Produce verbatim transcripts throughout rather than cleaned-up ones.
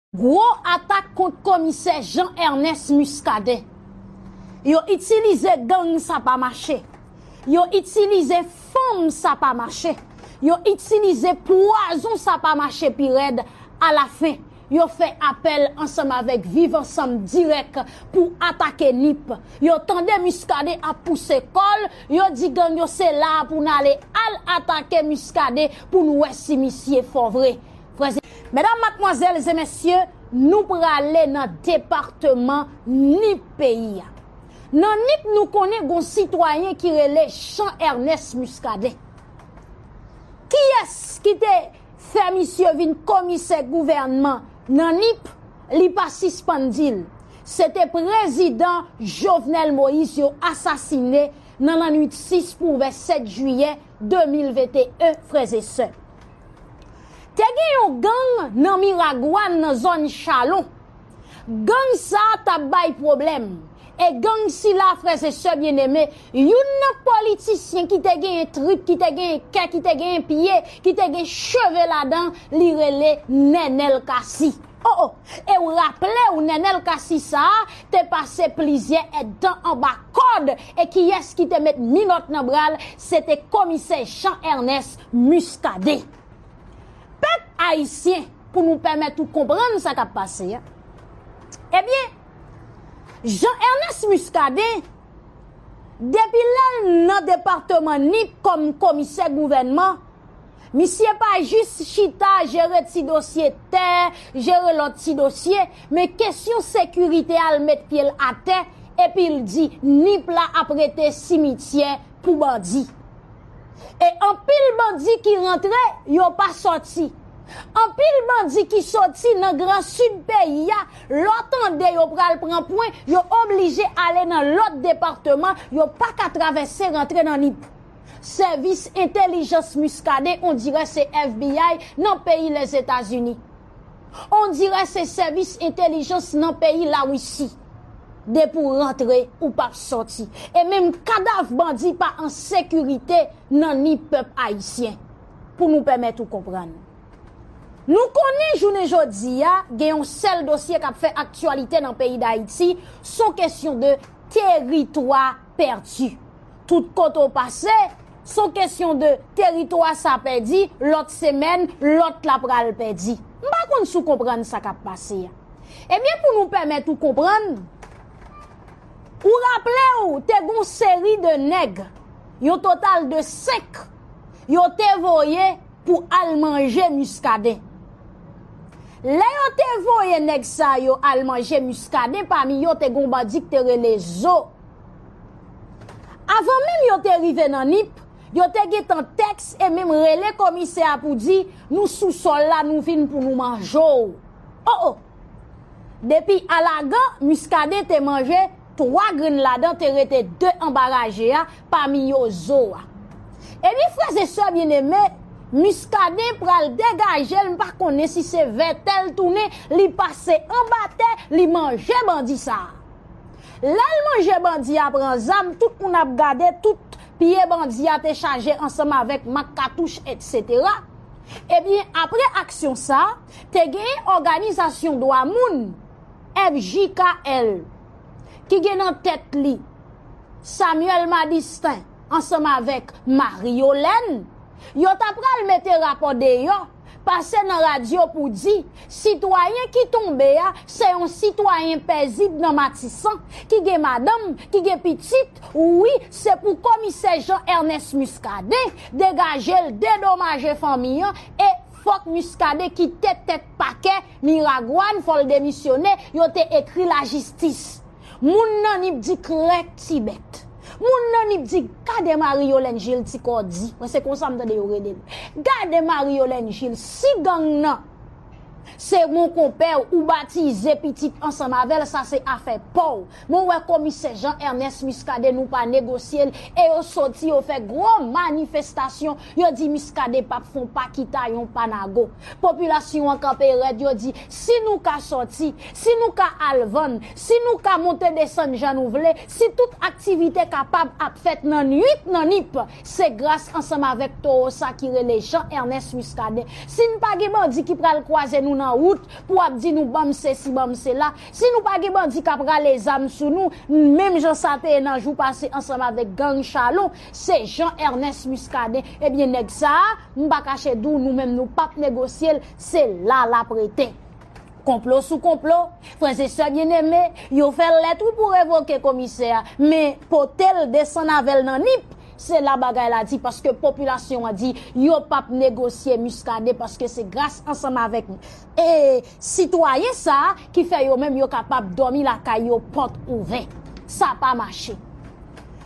Gwo atak kont komisè Jean Ernest Muscadin. Yo itilize gang, sa pa mache. Yo itilize fanm, sa pa mache. Yo itilize pwazon, sa pa mache pi rèd. Alafen, yo fè apèl ansanm avèk Viv Ansanm Dirèk pou atake Nip. Yo tande Muscadin ap pouse kò l, yo di gang yo se la pou n ale al atake Muscadin pou n wè si misye fò vre. Frè e, medam, madmwazèl e mesye, nou prale nan depatman Nip peyi a. Nan Nip, nou konnen gon sitwayen ki rele Jean Ernest Muscadin. Kiyès ki te fè misye vin komisè gouvènman nan Nip? Li pa sispann di l. Se te prezidan Jovenel Moïse yo asasine nan lannwit sis pou ouvè sèt jiyè de mil venteyen, frè e sè. Te gen yon gang nan Miragwàn, nan zòn Chalon. Gang sa a t ap bay pwoblèm. E gang sila, frè e sè byeneme, youn nan politisyen ki te genyen trip, ki te genyen kè, ki te genyen pye, ki te gen cheve ladan, li rele Nènèl Cassy. O, o! E w raple w, Nènèl Cassy sa a te pase plizyè èdtan anba kòd, e kiyès ki te met minòt nan bra l? Se te komisè Jean Ernest Muscadin. Pèp ayisyen, pou nou pèmèt ou konprann sa k ap pase a. Ebyen, Jean Ernest Muscadin, depi lè l nan depatman Nip kòm komisè gouvènman, misye pa jis chita jere ti dosye tè, jere lòt ti dosye, men kesyon sekirite a, l met pye l atè, epi l di Nip la ap rete simityè pou bandi. E anpil bandi ki rantre, yo pa sòti. Anpil bandi ki sòti nan Gran Sid peyi a, lè w tande yo pral pran pwen, yo oblije ale nan lòt depatman, yo pa ka travèse rantre nan Nip. Sèvis entèlijans Muscadin, on dirè se F B I nan peyi Lèzetazini. On dirè se sèvis entèlijans nan peyi Larisi. Depi w rantre, ou p ap sòti. E menm kadav bandi pa an sekirite nan Nip, pèp ayisyen. Pou nou pèmèt ou konprann. Nou konnen jounen jodi a, gen yon sèl dosye k ap fè aktyalite nan peyi Dayiti, se yon kesyon de teritwa pèdi. Tout kote w pase, se yon kesyon de teritwa sa pèdi, lòt semèn, lòt la pral pèdi. M pa konn si w konprann sa k ap pase a. Ebyen, pou nou pèmèt ou konprann, ou raple w, te gon seri de nèg, yon total de senk, yo te voye pou al manje Muscadin. Lè yo te voye nèg sa yo al manje Muscadin, pami yo te gon bandi ki te rele Zo. Avan menm yo te rive nan Nip, yo te gentan tèks e menm rele komisè a pou di, nou sou sòl la, nou vin pou nou manje w. O, o! Depi Alagan, Muscadin te manje twa grenn ladan, te rete de anba raje a, pami yo Zo a. Ebyen, frè e sè byeneme, Muscadin pral degaje l, m pa konnen si se vètè l tounen, li pase anba tè, li manje bandi sa a. Lè l manje bandi a pran zam, tout moun ap gade, tout pye bandi a te chaje ansanm avèk mak, katouch, etsetera. Ebyen, apre aksyon sa a, te genyen òganizasyon dwa moun, F J K L, ki gen nan tèt li Samuel Madistin ansanm avèk Marie Yolène, yo ta pral mete rapò deyò, pase nan radyo pou di, sitwayen ki tonbe a, se yon sitwayen pezib nan Matisan, ki gen madanm, ki gen pitit, wi, se pou komisè Jean Ernest Muscadin degaje l, dedomaje fanmi an, e fòk Muscadin kite tèt pakè Miragwàn, fò l demisyone, yo te ekri lajistis. Moun nan Nip di krèk ti bèt. Moun nan Nip di, gade Marie Yolène Gilles ti kò di. Mwen se konsa m tande yo rele l. Gade Marie Yolène Gilles, si gang nan se yon konpè w, ou batize pitit ansanm avè l, sa se afè pa w. Men w wè komisè Jean Ernest Muscadin, nou pa negosye l, e yo soti, yo fè gwo manifestasyon, yo di Muscadin p ap fè yon pa kita, yon pa nago. Popilasyon an kanpe rèd, yo di, si nou ka sòti, si nou ka al vann, si nou ka monte desann jan nou vle, si tout aktivite kapab ap fèt nan nwit nan Nip, se gras ansanm avèk towo sa ki rele Jean Ernest Muscadin. Si n pa gen bandi ki pral kwaze nou nan nan wout pou ap di nou ban m sesi, ban m sela. Si nou pa gen bandi k ap rale zam sou nou, menm jan sa te ye nan jou pase ansanm avèk gang Chalon, se Jean Ernest Muscadin. Ebyen, nèg sa a, m pa kache di w, nou menm nou p ap negosye l, se la l ap rete. Konplo sou konplo, frè e sè byeneme, yo fè lèt wi pou revoke komisè a, men pote l desann avè l nan Nip, se la bagay la di, paske popilasyon an di yo p ap negosye Muscadin, paske se gras ansanm avèk e sitwayen sa a ki fè yo menm yo kapab dòmi lakay yo pòt ouvè. Sa pa mache.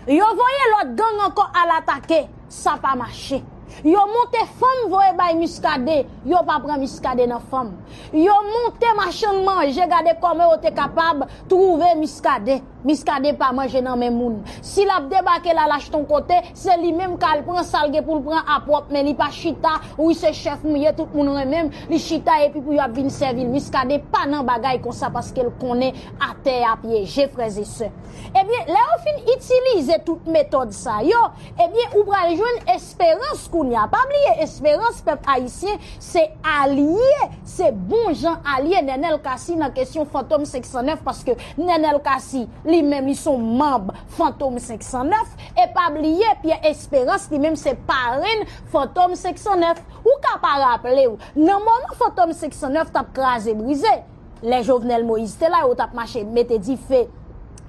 Yo voye lòt gang ankò al atake, sa pa mache. Yo monte fanm voye bay Muscadin, yo pa pran Muscadin nan fanm. Yo monte machann manje, gade kòman yo te kapab twouve Muscadin. Muscadin pa manje nan men moun. Si l ap debake l al achte yon kote, se li menm k al pran sa l gen pou l pran a pwòp men li pa chita, wi se chèf m ye, tout moun renmen m, li chita epi pou y ap vin sèvi l. Muscadin pa nan bagay konsa paske l konnen atè a pyeje, frè e sè. Ebyen, lè yo fin itilize tout metòd sa yo, ebyen, ou pral jwenn Esperans kounye a. Pa bliye, Esperans, pèp ayisyen, se alye, se bon jan alye Nenel Cassy nan kesyon Fantom senk san nèf, paske Nenel Cassy, li menm, li se yon manm Fantom senk san nèf, e pa bliye, Pyè Esperans, li menm, se parenn Fantom senk san nèf. Ou ka pa raple w, nan moman Fantom senk san nèf t ap kraze brize, lè Jovenel Moïse te la, yo t ap mache mete dife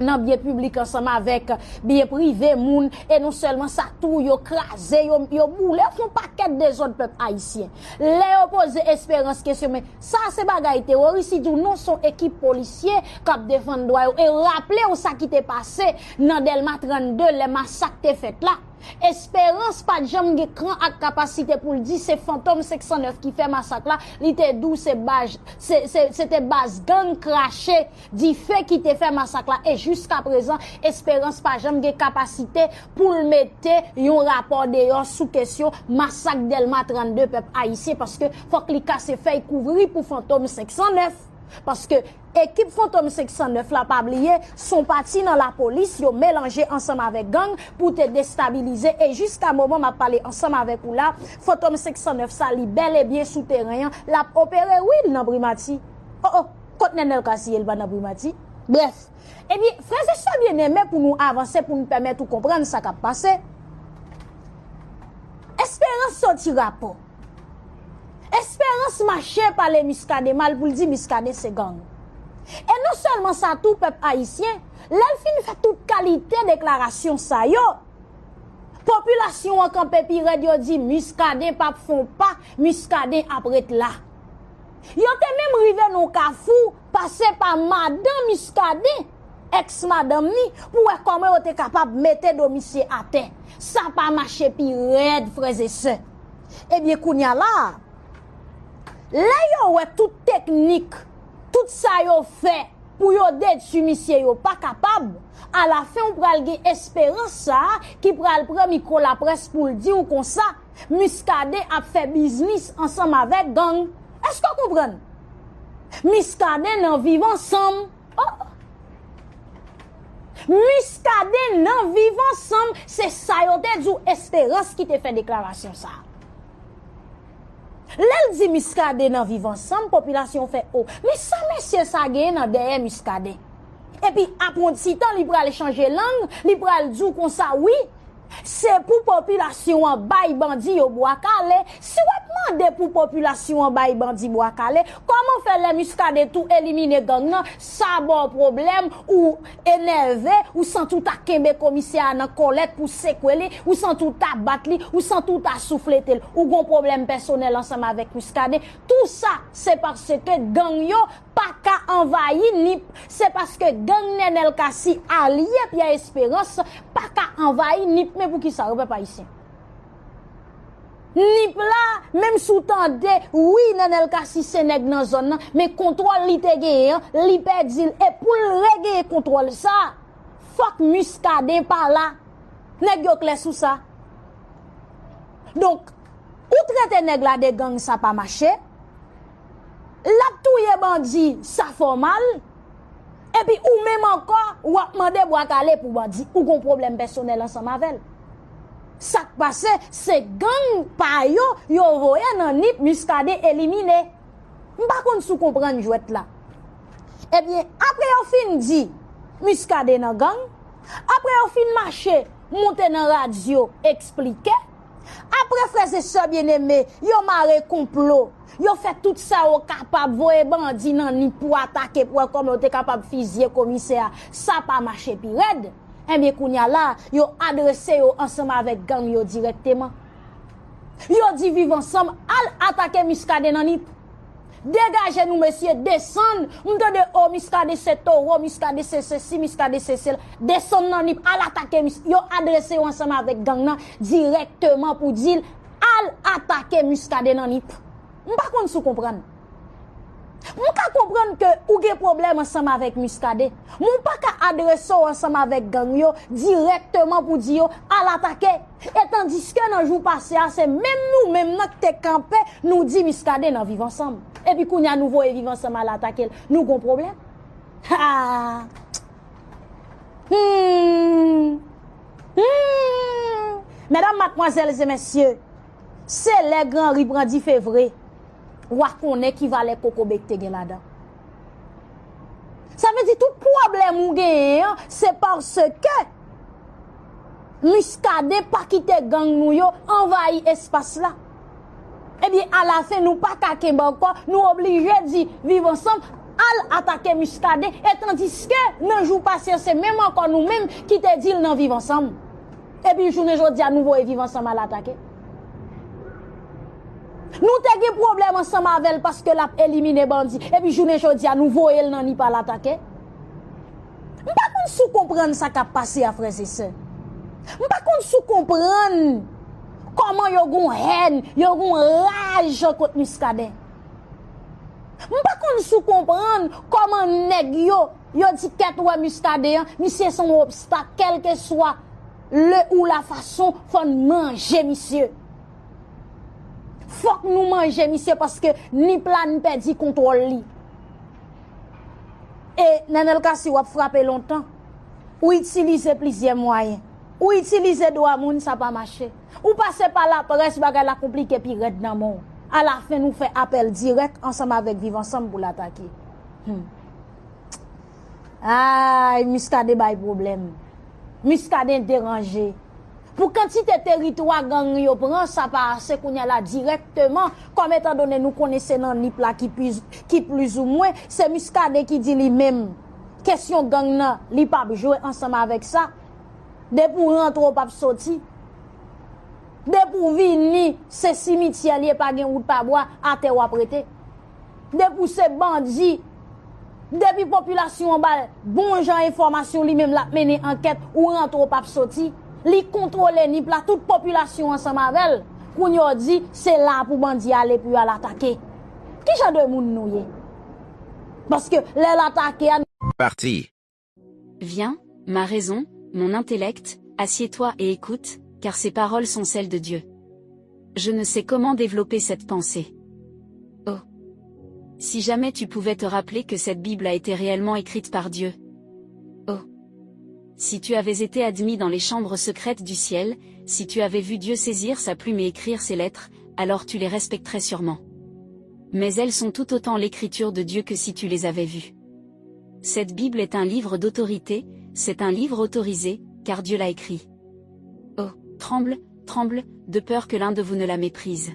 nan byen piblik ansanm avèk byen prive moun, e non sèlman sa tou, yo kraze, yo, yo boule, yo fè yon pakèt dezòd pèp ayisyen. Lè yo poze Esperans kesyon, men sa se bagay teworis, li di w non, se yon ekip polisye k ap defann dwa yo. E raple w sa ki te pase nan Dèlma trannde, lè masak te fèt la. Esperans pa t janm gen kran ak kapasite pou l di se Fantom senk san nèf ki fè masak la, li te di w se baz, se, se, se te baz gang Krache Dife ki te fè masak la, e jiskaprezan, Esperans pa janm gen kapasite pou l mete yon rapò deyò sou kesyon masak Dèlma trannde, pèp ayisyen, paske fòk li kase fèy kouvri pou Fantom senk san nèf. Paske ekip Fantom senk san nèf la, pa bliye, se yon pati nan lapolis, yo melanje ansanm avèk gang pou te destabilize. E jiska moman m ap pale ansanm avèk ou la, Fantom senk san nèf sa, li bèl e byen sou teren an, l ap opere, wi, l nan Primati. O, o, kot Nenel Cassy ye, l pa nan Primati? Brèf, ebyen, frè e sè byeneme, pou nou avanse, pou nou pèmèt ou konprann sa k ap pase, Esperans soti rapò. Esperans mache pale Muscadin mal pou l di Muscadin se gang. E non sèlman sa tou, pèp ayisyen, lè l fin fè tout kalite deklarasyon sa yo, popilasyon an kanpe pi rèd, yo di Muscadin p ap fè yon pa, Muscadin ap ret la. Yo te menm rive nan yon kafou, pase pa madan Muscadin, èks madanm ni, pou wè kòman yo te kapab mete do misye atè. Sa pa mache pi rèd, frè e sè. Ebyen, kounye a la, lè yo wè tout teknik, tout sa yo fè pou yo detwi misye, yo pa kapab, alafen ou pral gen Esperans sa a ki pral pran mikwo laprès pou l di w konsa, Muscadin ap fè biznis ansanm avèk gang. Èske w konprann? Muscadin nan Viv Ansanm. Oh! Muscadin nan Viv Ansanm, se sa yo te di w, Esperans ki te fè deklarasyon sa a. Lè l di Muscadin nan Viv Ansanm, popilasyon fè o. Men sa mesye sa genyen nan dèyè Muscadin? Epi, apre yon ti tan, li pral chanje lang, li pral di w konsa, wi, se pou popilasyon an bay bandi yo bwa kale. Si w ap mande pou popilasyon an bay bandi bwa kale, kòman fè lè Muscadin tou elimine gang nan, sa ba w pwoblèm, ou enève, ou santi w ta kenbe komisè a nan kòlèt pou sekwe li, ou santi w ta bat li, ou santi w ta souflete l, ou gon pwoblèm pèsonèl ansanm avèk Muscadin, tou sa, se paske gang yo pa ka anvayi Nip, se paske gang Nenel Cassy alye Pyè Esperans pa ka anvayi Nip, men poukisa, pèp ayisyen? Nip la, menm si w tande, wi, Nenel Cassy se nèg nan zòn nan, men kontwòl li te genyen an, li pèdi l. E pou l regenyen kontwòl sa, fòk Muscadin pa la. Nèg yo klè sou sa. Donk, ou trete nèg la de gang, sa pa mache. L ap touye bandi, sa fè w mal. Epi ou menm ankò, w ap mande bwa kale pou bandi. Ou gon pwoblèm pèsonèl ansanm avè l. Sa k pase, se gang pa yo, yo voye nan Nip, Muscadin elimine. M pa konn si w konprann jwèt la. Ebyen, apre yo fin di Muscadin nan gang, apre yo fin mache monte nan radyo eksplike, apre frè e sè byeneme, yo mare konplo, yo fè tout sa yo kapab, voye bandi nan Nip pou atake, pou wè kòman yo te kapab fizye komisè a, sa pa mache pi rèd. Ebyen, kounye a la, yo adrese yo ansanm avèk gang yo dirèkteman. Yo di Viv Ansanm al atake Muscadin nan Nip. Degaje nou, mesye, desann. M tande, o, Muscadin se towo, Muscadin se sesi, Muscadin se sela. Desann nan Nip, al atake Mus-, yo adrese yo ansanm avèk gang nan dirèkteman pou di l al atake Muscadin nan Nip. M pa konn si w konprann. M ka konprann ke ou gen pwoblèm ansanm avèk Muscadin, men w pa ka adrese w ansanm avèk gang yo dirèkteman pou di yo al atake. E tandiske nan jou pase a, se menm nou menm nan ki te kanpe, nou di Muscadin nan Viv Ansanm. Epi kounye a nou voye Viv Ansanm al atake l. Nou gon pwoblèm? Ha! Hmm. Hmm. Medam, madmwazèl e mesye, se lè Gran Ri pran dife vre, w a konnen ki valè kokobe k te gen ladan. Sa vle di tout pwoblèm ou genyen an, se paske Muscadin pa kite gang nou yo anvayi espas la. Ebyen, alafen, nou pa ka kenbe ankò, nou oblije di Viv Ansanm al atake Muscadin, e tandiske nan jou pase, se menm ankò nou menm ki te di l nan Viv Ansanm. Epi jounen jodi a, nou voye Viv Ansanm al atake. Nou te gen pwoblèm ansanm avè l paske l ap elimine bandi. Epi jounen jodi a, nou voye l nan Nip al atake. M pa konn si w konprann sa k ap pase a, frè e sè. M pa konn si w konprann kòman yo gon hèn, yo gon raj kont Muscadin. M pa konn si w konprann kòman nèg yo, yo di kèt wè Muscadin an, misye se yon obstak, kèlkeswa le ou la fason, fò n manje misye. Fòk nou manje misye paske Nip la n pèdi kontwòl li. E Nenel Cassy, w ap frape lontan. Ou itilize plizyè mwayen. Ou itilize dwa moun, sa pa mache. Ou pase pa laprès, bagay la konplike pi rèd nan men w. Alafen, nou fè apèl dirèk ansanm avèk Viv Ansanm pou l atake. Hmm. Ay, Muscadin bay pwoblèm. Muscadin deranje. Pou kantite teritwa gang yo pran, sa pa ase kounye a la dirèkteman, kòm etandone nou konnen se nan Nip la ki pliz-, ki plizoumwen, se Muscadin ki di li menm, kesyon gang nan, li p ap jwe ansanm avèk sa. Depi w rantre, w p ap soti. Depi w vini, se simityè l ye, pa gen wout pa bwa, atè w ap rete. Depi w se bandi, depi popilasyon an ba l bon jan enfòmasyon, li menm l ap mennen ankèt, ou rantre, w p ap soti. Li kontwole Nip la, tout popilasyon ansanm avè l. Kounye a w di, se la pou bandi ale pou y al atake. Ki jan de moun nou ye? Paske lè l atake a, Parti. Viens, ma raison, mon intellect, assieds-toi et écoute, car ces paroles sont celles de Dieu. Je ne sais comment développer cette pensée. Oh. Si jamais tu pouvais te rappeler que cette Bible a été réellement écrite par Dieu. Oh. Si tu avais été admis dans les chambres secrètes du ciel, si tu avais vu Dieu saisir sa plume et écrire ces lettres, alors tu les respecterais sûrement. Mais elles sont tout autant l'écriture de Dieu que si tu les avais vues. Cette Bible est un livre d'autorité, c'est un livre autorisé, car Dieu l'a écrit. Oh, tremble, tremble, de peur que l'un de vous ne la méprise.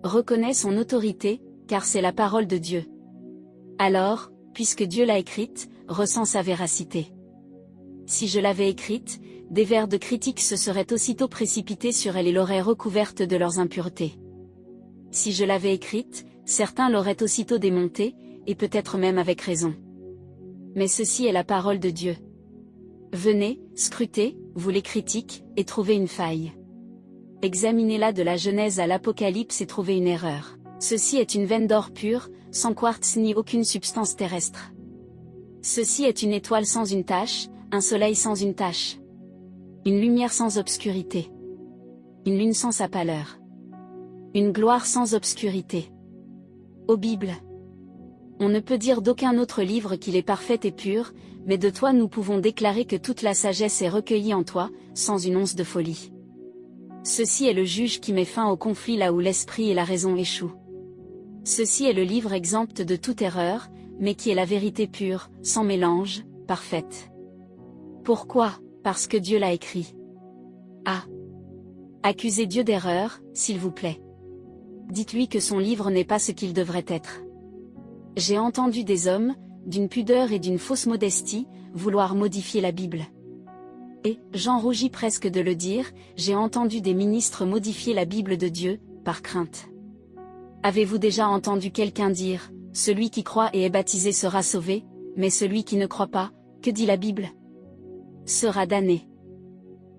Reconnais son autorité, car c'est la parole de Dieu. Alors, puisque Dieu l'a écrite, ressens sa véracité. Si je l'avais écrite, des vers de critique se seraient aussitôt précipités sur elle et l'auraient recouverte de leurs impuretés. Si je l'avais écrite, certains l'auraient aussitôt démontée, et peut-être même avec raison. Mais ceci est la parole de Dieu. Venez, scrutez, vous les critiques, et trouvez une faille. Examinez-la de la Genèse à l'Apocalypse et trouvez une erreur. Ceci est une veine d'or pur, sans quartz ni aucune substance terrestre. Ceci est une étoile sans une tache, un soleil sans une tache. Une lumière sans obscurité. Une lune sans sa pâleur. Une gloire sans obscurité. Ô Bible. On ne peut dire d'aucun autre livre qu'il est parfait et pur, mais de toi nous pouvons déclarer que toute la sagesse est recueillie en toi, sans une once de folie. Ceci est le juge qui met fin au conflit là où l'esprit et la raison échouent. Ceci est le livre exempt de toute erreur, mais qui est la vérité pure, sans mélange, parfaite. Pourquoi ? Parce que Dieu l'a écrit. Ah. Accusez Dieu d'erreur, s'il vous plaît. Dites-lui que son livre n'est pas ce qu'il devrait être. J'ai entendu des hommes, d'une pudeur et d'une fausse modestie, vouloir modifier la Bible. Et, j'en rougis presque de le dire, j'ai entendu des ministres modifier la Bible de Dieu, par crainte. Avez-vous déjà entendu quelqu'un dire, celui qui croit et est baptisé sera sauvé, mais celui qui ne croit pas, que dit la Bible ? Sera damné.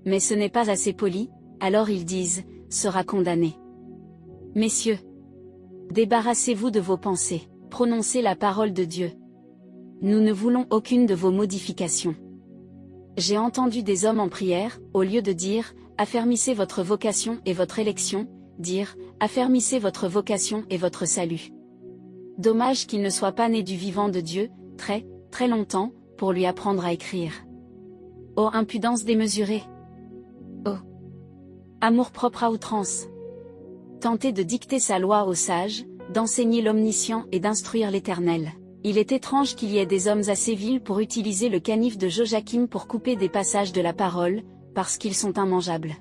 Mais ce n'est pas assez poli, alors ils disent, sera condamné. Messieurs, débarrassez-vous de vos pensées, prononcez la parole de Dieu. Nous ne voulons aucune de vos modifications. J'ai entendu des hommes en prière, au lieu de dire, affermissez votre vocation et votre élection, dire, affermissez votre vocation et votre salut. Dommage qu'il ne soit pas né du vivant de Dieu, très, très longtemps, pour lui apprendre à écrire. Oh impudence démesurée. Oh amour-propre à outrance. Tenter de dicter sa loi aux sages, d'enseigner l'omniscient et d'instruire l'Éternel. Il est étrange qu'il y ait des hommes assez vils pour utiliser le canif de Joachim pour couper des passages de la parole, parce qu'ils sont immangeables.